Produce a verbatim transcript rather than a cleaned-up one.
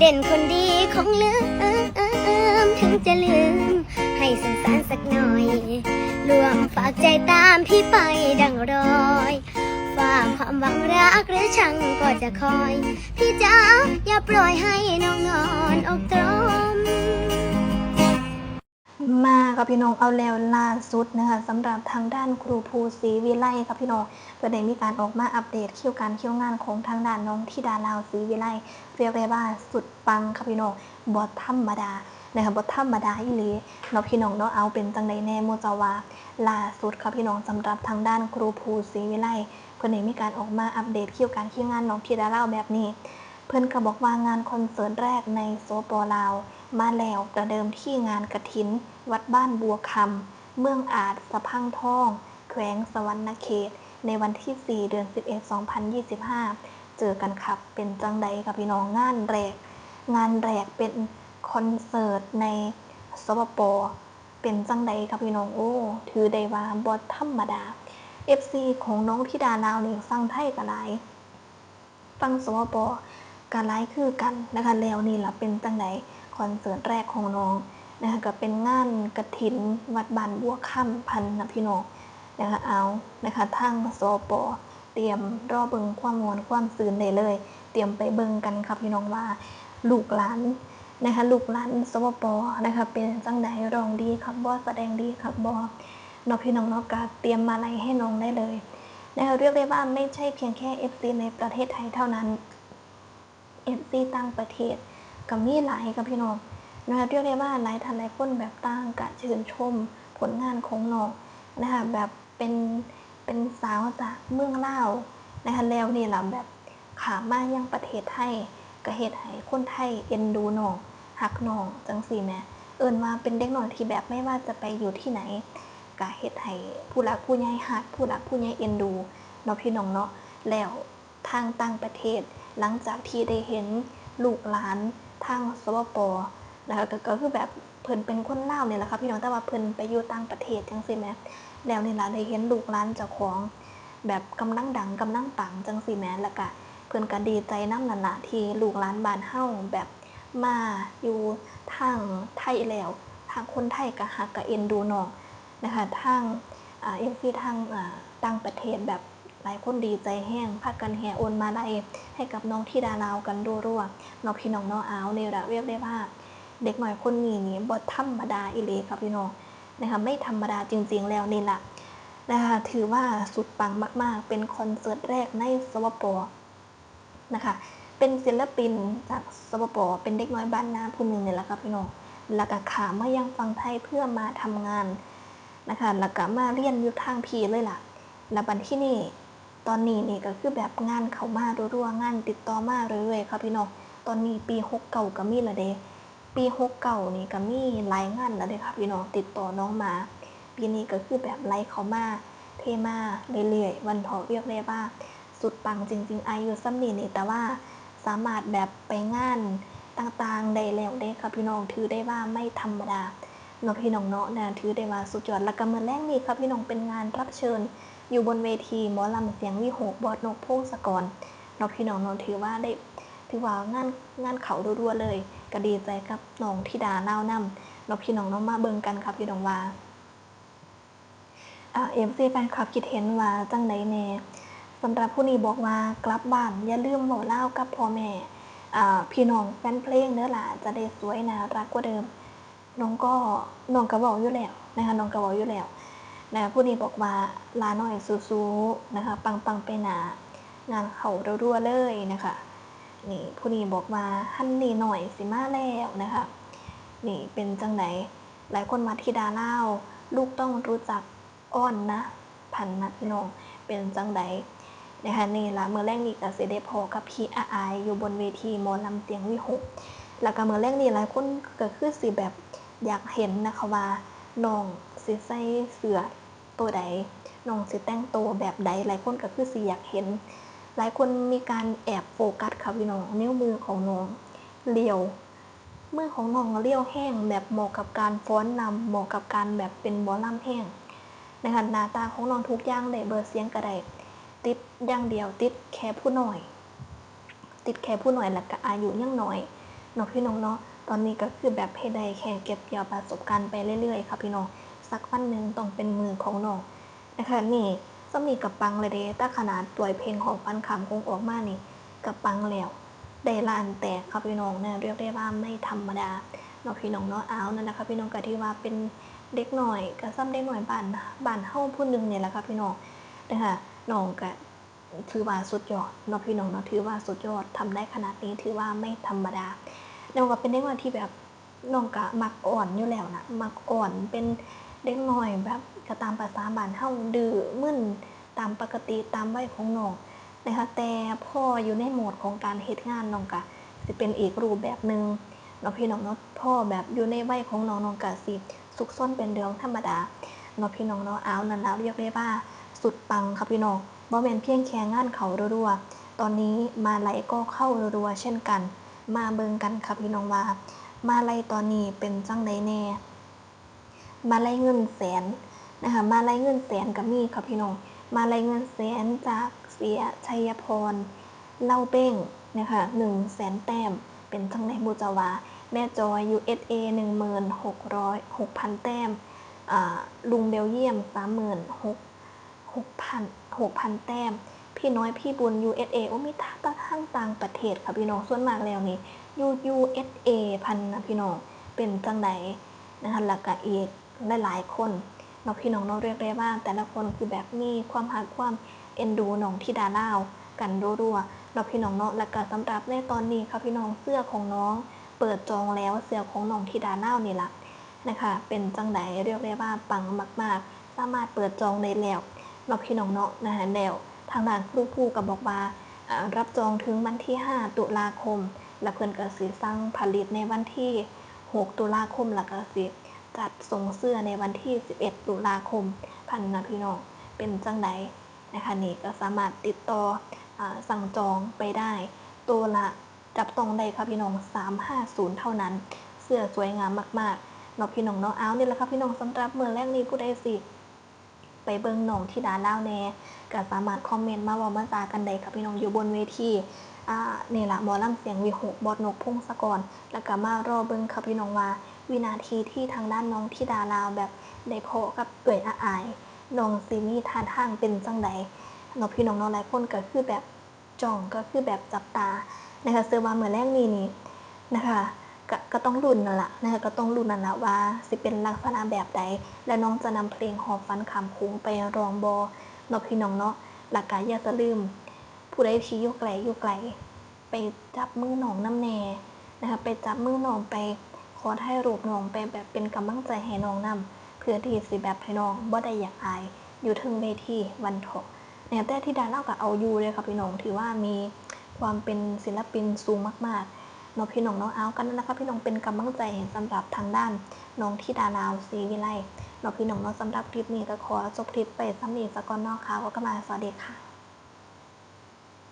เด่นคนดีคงลืม ถึงจะลืม ให้สงสารสักหน่อย ลวงฝากใจตามพี่ไปดังรอย ฝากความหวังรักหรือชังก็จะคอย พี่จ๋าอย่าปล่อยให้น้องนอนอกตรม มาค่ะพี่น้อง เอาแล้วล่าสุดนะคะ สำหรับทางด้านครูภูศรีวิไลค่ะพี่น้อง เพิ่นได้มีการออกมาอัปเดตคิวการคิวงานของทางด้านน้องธิดาลาวศรีวิไล เรียกได้ว่าสุดปังค่ะพี่น้อง บ่ธรรมดานะคะ บ่ธรรมดาอีหลีเนาะพี่น้องเนาะ เอาเป็นจังใดแน่หมู่เจ้าว่า ล่าสุดค่ะพี่น้อง สำหรับทางด้านครูภูศรีวิไล เพิ่นได้มีการออกมาอัปเดตคิวการคิวงานน้องธิดาลาวแบบนี้ เพิ่นก็บอกว่างานคอนเสิร์ตแรกใน สปป ลาว มาแล้ว ประเดิมที่งานกฐินวัดบ้านบัวคำ เมืองอาจสะพังทอง แขวงสะหวันนะเขต ในวันที่ สี่ เดือน สิบเอ็ด สองพันยี่สิบห้า เจอกันครับ เป็นจังใดครับพี่น้อง งานแรก งานแรกเป็นคอนเสิร์ตใน สปป เป็นจังใดครับพี่น้อง โอ้ ถือได้ว่าบ่ธรรมดา เอฟซี ของน้องธิดาลาวนี่ฟังไทยก็หลาย ฟัง สปป ก็หลายคือกันนะคะ แล้วนี่ล่ะเป็นจังใด คอนเสิร์ตแรกของน้องนะคะ ก็เป็นงานกฐินวัดบ้านบัวคำพันนะพี่น้องนะคะ เอานะคะ ทาง สปป เตรียมรอเบิ่งความม่วนความซื่นได้เลย เตรียมไปเบิ่งกันค่ะพี่น้องว่า ลูกหลานนะคะ ลูกหลาน สปป นะคะ เป็นจังใด ร้องดีคักบ่ แสดงดีคักบ่เนาะพี่น้องเนาะ ก็เตรียมมาลัยให้น้องได้เลยนะคะ เรียกได้ว่าไม่ใช่เพียงแค่ เอฟซี ในประเทศไทยเท่านั้น เอฟซี ต่างประเทศก็มีหลายค่ะพี่น้องนะคะ เรียกได้ว่าหลายท่านหลายคนแบบต่างก็ชื่นชมผลงานของน้องนะคะ แบบเป็น เป็นสาวจากเมืองลาวนะคะ แล้วนี่ล่ะแบบข้ามมายังประเทศไทย ก็เฮ็ดให้คนไทยเอ็นดูน้อง ฮักน้องจังซี้แหม เอิ้นว่าเป็นเด็กน้อยที่แบบไม่ว่าจะไปอยู่ที่ไหน ก็เฮ็ดให้ผู้หลักผู้ใหญ่ฮัก ผู้หลักผู้ใหญ่เอ็นดูเนาะพี่น้องเนาะ แล้วทางต่างประเทศ หลังจากที่ได้เห็นลูกหลานทาง สปป นะคะ ก็ ก็คือแบบเพิ่นเป็นคนลาวนี่แหละค่ะพี่น้อง แต่ว่าเพิ่นไปอยู่ต่างประเทศจังซี้แหม แล้วนี่ล่ะได้เห็นลูกหลานเจ้าของ แบบกำลังดังกำลังปังจังซี้แหม แล้วก็เพิ่นก็ดีใจนำนั่นล่ะ ที่ลูกหลานบ้านเฮาแบบมาอยู่ทางไทยแล้ว ทางคนไทยก็ฮักก็เอ็นดูน้องนะคะ ทาง อ่า เอฟซี ทาง อ่า ต่างประเทศแบบหลายคนดีใจแฮง พากันแห่โอนมาลัยให้กับน้องธิดาลาวกันรัวๆเนาะพี่น้องเนาะ เอา นี่ล่ะเรียกได้ว่า เด็กน้อยคนนี้นี่บ่ธรรมดาอีหลีค่ะพี่น้องนะคะ ไม่ธรรมดาจริงๆ แล้วนี่ล่ะนะคะ ถือว่าสุดปังมากๆ เป็นคอนเสิร์ตแรกใน สปป นะคะ เป็นศิลปินจาก สปป เป็นเด็กน้อยบ้านนาผู้หนึ่งนี่แหละค่ะพี่น้อง แล้วก็ข้ามมายังฝั่งไทยเพื่อมาทำงานนะคะ แล้วก็มาเรียนอยู่ทางพีเลยล่ะ แล้วบัดที่นี่ ตอนนี้นี่ก็คือแบบงานเข้ามารัวๆ งานติดต่อมาเรื่อยๆ ค่ะพี่น้อง ตอนนี้ปี หกเก้า ก็มีและเด้ ปี หกเก้า นี่ก็มีหลายงานแล้วเด้ค่ะพี่น้อง ติดต่อน้องมา ปีนี้ก็คือแบบไหลเข้ามา เทมาเรื่อยๆ วันเถาะ เรียกได้ว่าสุดปังจริงๆ อายุส่ำนี้นี่ แต่ว่าสามารถแบบไปงานต่างๆ ได้แล้วเด้ค่ะพี่น้อง ถือได้ว่าไม่ธรรมดาเนาะพี่น้องเนาะนะ ถือได้ว่าสุดยอด แล้วก็มื้อแลงนี้ค่ะพี่น้อง เป็นงานรับเชิญอยู่บนเวทีหมอลำเสียงวิหก บอสนก พงศกรเนาะพี่น้องเนาะ ถือว่าได้ ถือว่างาน งานเข้ารัวๆ เลย ก็ดีใจกับน้องธิดาลาวนำเนาะพี่น้องเนาะ มาเบิ่งกันค่ะพี่น้องว่า อ่า เอฟซี แฟนคลับคิดเห็นว่าจั่งใดแน่ สำหรับผู้นี้บอกว่ากลับบ้านอย่าลืมเว้าลาวกับพ่อแม่ อ่า พี่น้องแฟนเพลงเด้อล่ะ จะได้สวยน่ารักกว่าเดิม น้องก็ น้องก็เว้าอยู่แล้วนะคะ น้องก็เว้าอยู่แล้วนะ ผู้นี้บอกว่าหลาน้อยสู้ๆ นะคะ ปังๆ ไปหน้า งานเข้ารัวๆ เลยนะคะ นี่ ผู้นี้บอกว่าฮันนี่น้อยสิมาแล้วนะคะ นี่เป็นจั่งใด หลายคนว่าธิดาลาว ลูกต้องรู้จักอ้อนนะ พันนะพี่น้อง เป็นจั่งใดนะคะ นี่ล่ะ มื้อแลงนี้ก็สิได้พ้อกับพี่อาอายอยู่บนเวทีหมอลำเสียงวิหก แล้วก็มื้อแลงนี้หลายคนก็คือสิแบบอยากเห็นนะคะว่าน้องสิใส่เสื้อตัวใด น้องสิแต่งตัวแบบใด หลายคนก็คือสิอยากเห็น หลายคนมีการแอบโฟกัสค่ะพี่น้อง นิ้วมือของน้องเรียว มือของน้องเรียวแฮง แบบเหมาะกับการฟ้อนรำ เหมาะกับการแบบเป็นหมอลำแฮงนะคะ หน้าตาของน้องทุกอย่างได้เบิด เสียงก็ได้ ติดอย่างเดียว ติดแค่ผู้น้อย ติดแค่ผู้น้อย แล้วก็อายุยังน้อย เนาะพี่น้องเนาะ ตอนนี้ก็คือแบบเฮ็ดได้แค่เก็บเกี่ยวประสบการณ์ไปเรื่อยๆค่ะพี่น้อง สักวันหนึ่งต้องเป็นมือของน้องนะคะ นี่ซ้ำนี่ก็ปังเลยเด้ แต่ขนาดปล่อยเพลงหอบฝันข้ามโขงออกมานี่ก็ปังแล้ว ได้ล้านแตกค่ะพี่น้องนะ เรียกได้ว่าไม่ธรรมดาเนาะพี่น้องเนาะ เอานั่นนะคะพี่น้อง ก็ถือว่าเป็นเด็กน้อย ก็ซ้ำเด็กน้อยบ้าน บ้านเฮาผู้หนึ่งนี่แหละค่ะพี่น้องนะคะ น้องก็ ถือว่าสุดยอดเนาะพี่น้องเนาะ ถือว่าสุดยอด ทำได้ขนาดนี้ถือว่าไม่ธรรมดา น้องก็เป็นเด็กน้อยที่แบบ น้องก็มักอ่อนอยู่แล้วนะ มักอ่อน เป็นเด็กน้อยแบบก็ตามประสาบ้านเฮา ดื้อมึนตามปกติ ตามวัยของน้องนะคะ แต่พออยู่ในโหมดของการเฮ็ดงาน น้องก็สิเป็นอีกรูปแบบหนึ่งเนาะพี่น้องเนาะ พอแบบอยู่ในวัยของน้อง น้องก็สิซุกซนเป็นเรื่องธรรมดาเนาะพี่น้องเนาะ เอานั่นล่ะ เรียกได้ว่าสุดปังค่ะพี่น้อง บ่แม่นเพียงแค่งานเข้ารัวๆ ตอนนี้มาลัยก็เข้ารัวๆเช่นกัน มาเบิ่งกันค่ะพี่น้องว่า มาลัยตอนนี้เป็นจั่งใดแน่ มาลัยเงินแสนนะคะ มาลัยเงินแสนก็มีค่ะพี่น้อง มาลัยเงินแสนจากเสียชัยพร เล่าเบ้งนะคะ หนึ่งแสนแต้ม เป็นจั่งใดหมู่เจ้าว่า แม่จอย ยูเอสเอ หนึ่งหมื่นหกร้อย หกพันแต้ม อ่า ลุงเบลเยียม สามหมื่นหก หกพัน หกพันแต้ม พี่น้อยพี่บุญ ยูเอสเอ โอ้ มีทั้งต่างประเทศค่ะพี่น้อง ส่วนมากแล้วนี่ อยู่ ยูเอสเอ พันนะพี่น้อง เป็นจั่งใดนะคะ แล้วก็อีกหลายๆคนเนาะพี่น้องเนาะ เรียกได้ว่าแต่ละคนคือแบบมีความฮักความเอ็นดูน้องธิดาลาวกันรัวๆเนาะพี่น้องเนาะ แล้วก็สำหรับในตอนนี้ค่ะพี่น้อง เสื้อของน้องเปิดจองแล้ว เสื้อของน้องธิดาลาวนี่ล่ะ นะคะ เป็นจั่งใด เรียกได้ว่าปังมากๆ สามารถเปิดจองได้แล้วเนาะพี่น้องเนาะนะคะ แล้วทางด้านครูผู้ก็บอกว่า อ่า รับจองถึงวันที่ห้าตุลาคม แล้วเพิ่นก็สิสั่งผลิตในวันที่หกตุลาคม แล้วก็สิจัดส่งเสื้อในวันที่สิบเอ็ดตุลาคม พันนะพี่น้อง เป็นจั่งใดนะคะ นี่ก็สามารถติดต่อ อ่า สั่งจองไปได้ ตัวละ จับต้องได้ค่ะพี่น้อง สามห้าศูนย์เท่านั้น เสื้อสวยงามมากๆเนาะพี่น้องเนาะ เอานี่แหละค่ะพี่น้อง สำหรับมื้อแลงนี้ผู้ใดสิไปเบิ่งน้องธิดาลาวแน่ ก็สามารถคอมเมนต์มาเว้ามาจากันได้ค่ะพี่น้อง อยู่บนเวที อ่า นี่ล่ะ หมอลำเสียงวิหก บอสนก พงศกร แล้วก็มารอเบิ่งค่ะพี่น้องว่า วินาทีที่ทางด้านน้องธิดาลาวแบบได้พ้อกับเอื้อยอาอาย น้องสิมีท่าทางเป็นจั่งใดเนาะพี่น้องเนาะ หลายคนก็คือแบบ จ้อง ก็คือแบบจับตานะคะ เชื่อว่ามื้อแลงนี้นี่นะคะ ก็ ก็ต้องลุ้นนั่นล่ะนะคะ ก็ต้องลุ้นนั่นล่ะว่าสิเป็นลักษณะแบบใด และน้องจะนำเพลงหอบฝันข้ามโขงไปร้องบ่เนาะพี่น้องเนาะ แล้วก็อย่าลืม ผู้ใดที่อยู่ไกล อยู่ไกล ไปจับมือน้องนำแน่นะคะ ไปจับมือน้อง ไปขอถ่ายรูปน้อง ไปแบบเป็นกำลังใจให้น้องนำ เพื่อที่สิแบบให้น้องบ่ได้อยากอายอยู่เทิงเวทีวันเถาะ เนี่ย แต่ธิดาลาวก็เอาอยู่เลยค่ะพี่น้อง ถือว่ามีความเป็นศิลปินสูงมากๆเนาะพี่น้องเนาะ เอากันนะคะพี่น้อง เป็นกำลังใจให้สำหรับทางด้านน้องธิดาลาว ศรีวิไลเนาะพี่น้องเนาะ สำหรับคลิปนี้ก็ขอจบคลิปไปส่ำนี้ซะก่อนเนาะค่ะ ขอกลับมา สวัสดีค่ะ